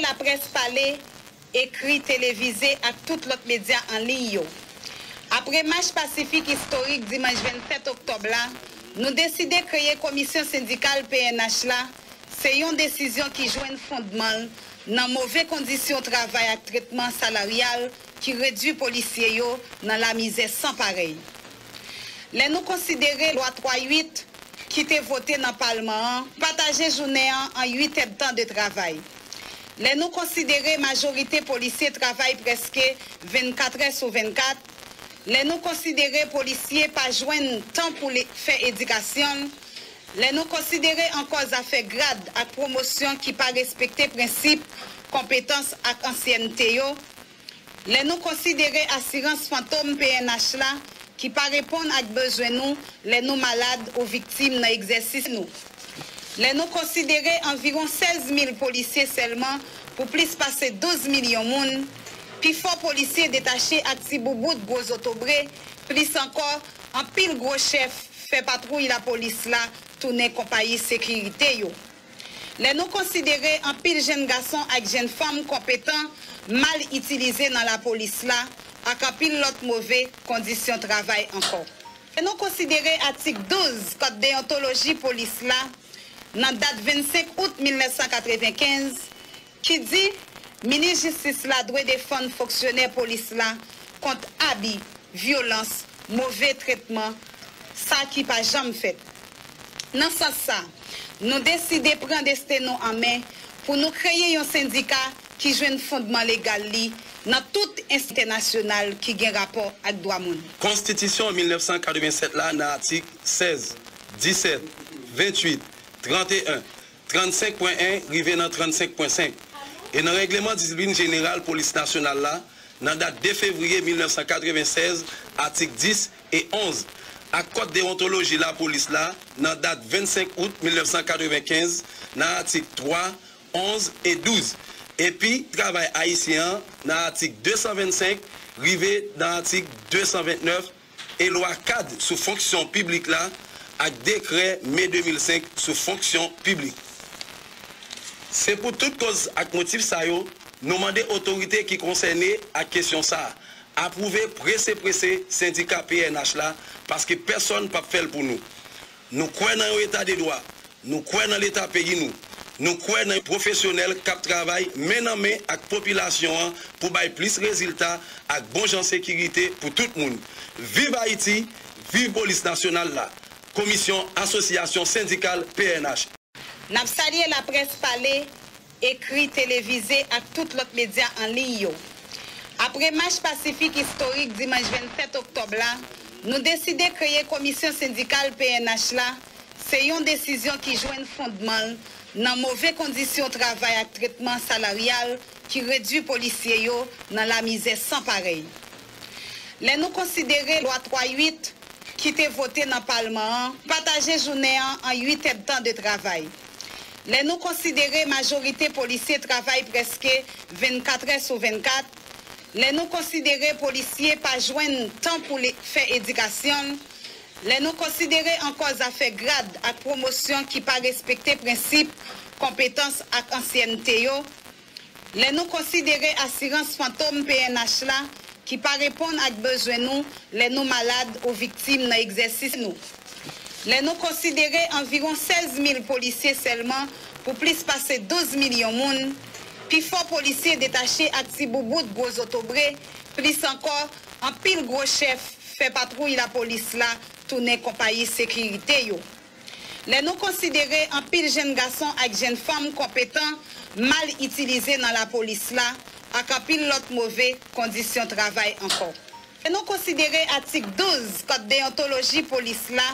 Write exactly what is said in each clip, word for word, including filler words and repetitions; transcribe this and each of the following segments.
Laprès pale, ekri, televize ak tout lòt medya an liy yo. Apre mach pasifik istorik dimanch vennsèt oktòb la, nou deside kreye Komisyon Sendikal P N H la. Se yon desizyon ki jwenn fondman l nan move kondisyon travay ak tretman salaryal ki redui polisye yo nan lamizè san parèy. Lè nou konsidere Lwa twa uit ki te vote nan Palman an pataje jounen an an uit èdtan de travay. Lè nou konsidere majorite polisye travay prèske vennkat è sou vennkat, lè nou konsidere polisye pa jwenn tan pou fè edikasyon l, lè nou konsidere ankò zafè grad ak pwomosyon ki pa respekte prensip konpetans ak ansyènte yo, lè nou konsidere asirans fantom P N H la ki pa reponn ak bezwen nou lè nou malad ou viktim nan egzèsis nou, lè nou konsidere anviwon sèz mil polisye sèlman pou plis pase douz milyon moun, pifò polisye detache ak ti boubout gwo zotobre, plis ankò, anpil gwo chèf fè patwouy lapolis la tounen konpayi sekirite yo. Lè nou konsidere anpil jèn gason ak jèn fanm konpetan mal itilize nan lapolis la, ak anpil lòt move kondisyon travay ankò. Lè nou konsidere atik douz Kòd Deyontoloji Polis la, nan dat vennsenk out mil nèf san katrevenkenz, ki di Minis Jistis la dwe defann fonksyonè polis la kont abi, vyolans, move tretman, sa ki pa janm fèt. Nan sans sa, nou deside pran desten nou an men pou nou kreye yon sendika ki jwenn fondman legal li nan tout enstans entènasyonal ki gen rapò ak dwa moun. Konstitisyon mil nèf san katrevennsèt la nan atik sèz, disèt, venntuit, tranteyen, trannsenk pwen en rive nan trannsenk pwen senk, e nan Règleman Disiplin Jeneral Polis Nasyonal la, nan dat de fevriye mil nèf san katrevennsèz, atik dis e onz, ak Kòd Deyontoloji Lapolis la, nan dat vennsenk out mil nèf san katrevenkenz, nan atik twa, onz e douz, epi Travay Ayisyen an, nan atik de san vennsenk rive nan atik de san ventnèf, e Lwa Kad sou Fonksyon Piblik la ak Dekrè Me de mil senk sou Fonksyon Piblik. Se pou tout koz ak motif sa yo, nou mande otorite ki konsène ak kesyon sa a apwouve prese prese sendika P N H la, paske pèsonn p ap fè l pou nou. Nou kwè nan yon eta de dwa. Nou kwè nan Leta peyi nou. Nou kwè nan pwofesyonèl k ap travay men nan men ak popilasyon an pou bay plis rezilta ak bon jan sekirite pou tout moun. Viv Ayiti, viv Polis Nasyonal la! Komisyon Asosyasyon Sendikal P N H. N ap salye Laprès Pale, ekri, televize ak tout lòt medya an liy yo. Apre mach pasifik istorik dimanch vennsèt oktòb la, nou deside kreye Komisyon Sendikal P N H la. Se yon desizyon ki jwenn fondman l nan move kondisyon travay ak tretman salaryal ki redui polisye yo nan lamizè san parèy. Lè nou konsidere Lwa twa uit ki te vote nan Palman an pataje jounen an an uit èdtan de travay, lè nou konsidere majorite polisye travay prèske vennkat è sou vennkat, lè nou konsidere polisye pa jwenn tan pou fè edikasyon l, lè nou konsidere ankò zafè grad ak pwomosyon ki pa respekte prensip konpetans ak ansyènte yo, lè nou konsidere asirans fantom P N H la ki pa reponn ak bezwen nou lè nou malad ou viktim nan egzèsis nou, lè nou konsidere anviwon sèz mil polisye sèlman pou plis pase douz milyon moun, pifò polisye detache ak ti boubout gwo zotobre, plis ankò, anpil gwo chèf fè patwouy lapolis la tounen konpayi sekirite yo. Lè nou konsidere anpil jèn gason ak jèn fanm konpetan mal itilize nan lapolis la, ak anpil lòt move kondisyon travay ankò. Lè nou konsidere atik douz Kòd Deyontoloji Polis la,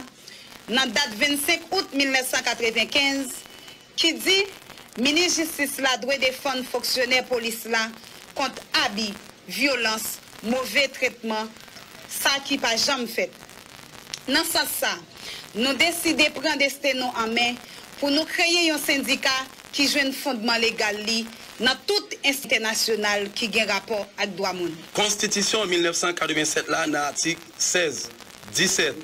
nan dat vennsenk out mil nèf san katrevenkenz, ki di Minis Jistis la dwe defann fonksyonè polis la kont abi, vyolans, move tretman, sa ki pa janm fèt. Nan sans sa, nou deside pran desten nou an men pou nou kreye yon sendika ki jwenn fondman legal li nan tout enstans entènasyonal ki gen rapò ak dwa moun. Konstitisyon mil nèf san katrevennsèt la nan atik sèz, disèt,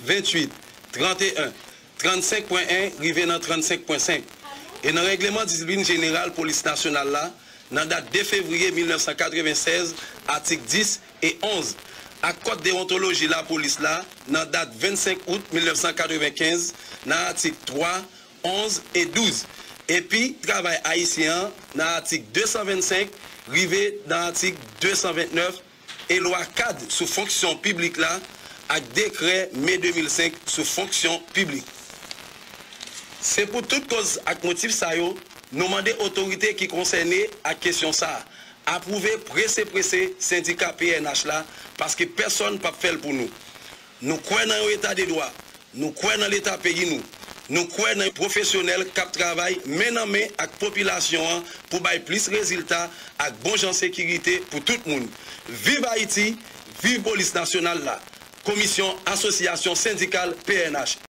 venntuit, tranteyen, trannsenk pwen en rive nan trannsenk pwen senk, E nan Règleman Disiplin Jeneral Polis Nasyonal la, nan dat de fevriye mil nèf san katreven sèz, atik dis e onz, ak Kòd Dewontoloji Lapolis la, nan dat vennsenk out mil nèf san katreven kenz, nan atik twa, onz e douz, epi Travay Ayisyen an, nan atik de san vennsenk rive nan atik de san vennèf, e Lwa Kad sou Fonksyon Piblik la ak Dekrè Me de mil senk sou Fonksyon Piblik. Se pou tout koz ak motif sa yo, nou mande otorite ki konsène ak kesyon sa a, apwouve prese prese sendika P N H la, paske pèsonn p ap fè l pou nou. Nou kwè nan yon eta de dwa, nou kwè nan Leta peyi nou, nou kwè nan pwofesyonèl k ap travay men nan men ak popilasyon an pou bay plis rezilta ak bon jan sekirite pou tout moun. Viv Ayiti, viv Polis Nasyonal la! Komisyon Asosyasyon Sendikal P N H.